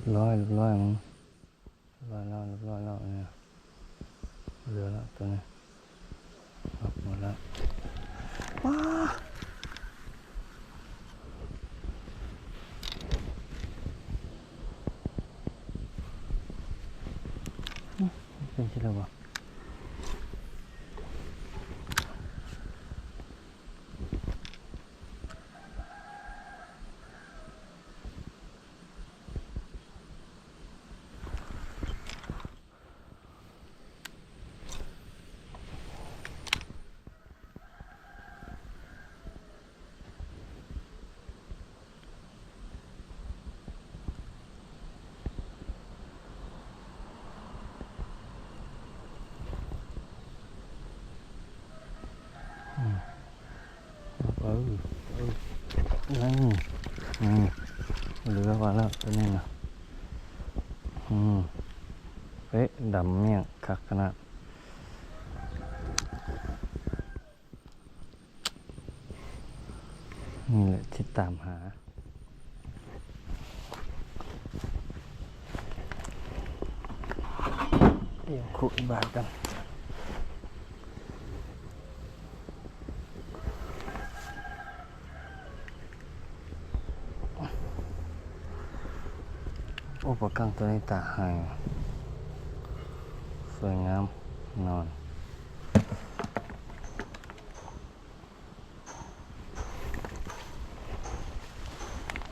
ຮ້ອຍ ເລີຍ ເລີຍ ເລີຍ ເລີຍ ເຫຼືອແລ້ວໂຕນີ້ ອອກໝົດແລ້ວ. ວ້າ ເປັນຈັ່ງຊີ້ແລ້ວບໍ່? ອືມ ເອີ ເອີ ນັ້ນ ນີ້ ເຫຼືອວ່າແລ້ວໂຕນີ້ນະ ອືມ ເປະ ດຳມຽງຄັກຂະໜາດ. ນີ້ແຫຼະທີ່ຕາມຫາ ດຽວຂຸດບາດກັນ. ໂອ້ ປາກັງໂຕນີ້ຕາຫາຍ ສວຍງາມ ນອນ.